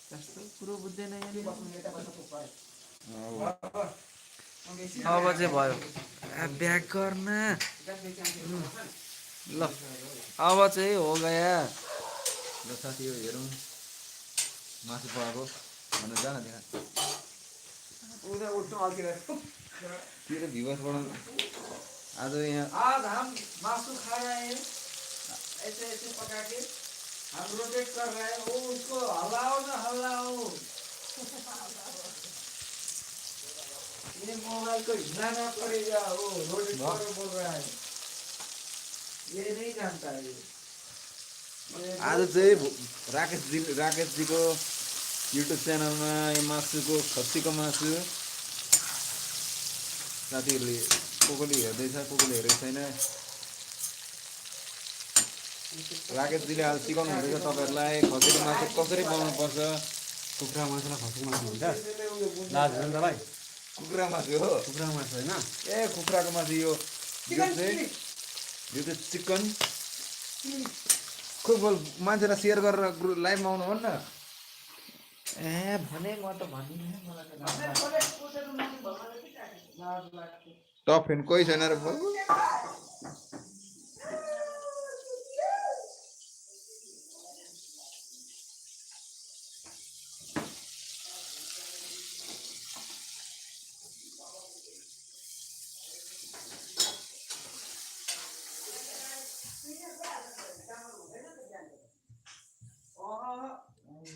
त्यस्तो कुरो बुझ्दैन यहाँनिर। अब चाहिँ भयो ब्याक गर्न ल अब चाहिँ हो गया ल साथी यो हेरौँ मासु पकाएको भन्नु जान त्यहाँ उता उठ्नु अल्छी तेरो भ्युवर्सबाट आज यहाँ आज हम मासू खा रहे हैं, ऐसे ऐसे पका के हम रोटेट कर रहे हैं। वो उसको हलाओ ना हलाओ। ये मोबाइल को हिलाना पड़ेगा। वो रोटेट करो बोल रहा है, ये नहीं जानता है। आज चाहिँ राकेशजीको युट्युब च्यानलमा यो मासुको खसीको मासु साथीहरूले कोकोले हेर्दैछ कोकोले हेरेको छैन। राकेशजीले आज सिकाउनु हुँदैछ तपाईँहरूलाई खसीको मासु कसरी बनाउनु पर्छ। कुखुरा मासुलाई खसीको मासु भन्छ लाज होइन तपाईँ कुखुरा मासु हो कुखुराको मासु होइन ए कुखुराको मासु यो चाहिँ चिकन खोइ बोल मान्छेलाई सेयर गरेर लाइभमा आउनु भन्न। ए भने म त भनिनँ मलाई टप फ्यान कोही छैन र बोल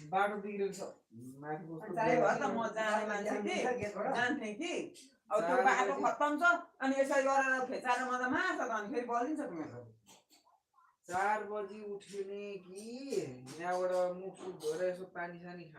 बाटो बिग्रेको छ। चाहियो त म जाने मान्छे कि जान्थेँ कि अब त्यो बाटो खत्तम छ अनि यसरी गरेर फेचाएर म त मार्छ त अनि फेरि बलिन्छ तिमीहरू 4 बजी उठ्ने कि यहाँबाट मुख सुख धोएर यसो पानी सानी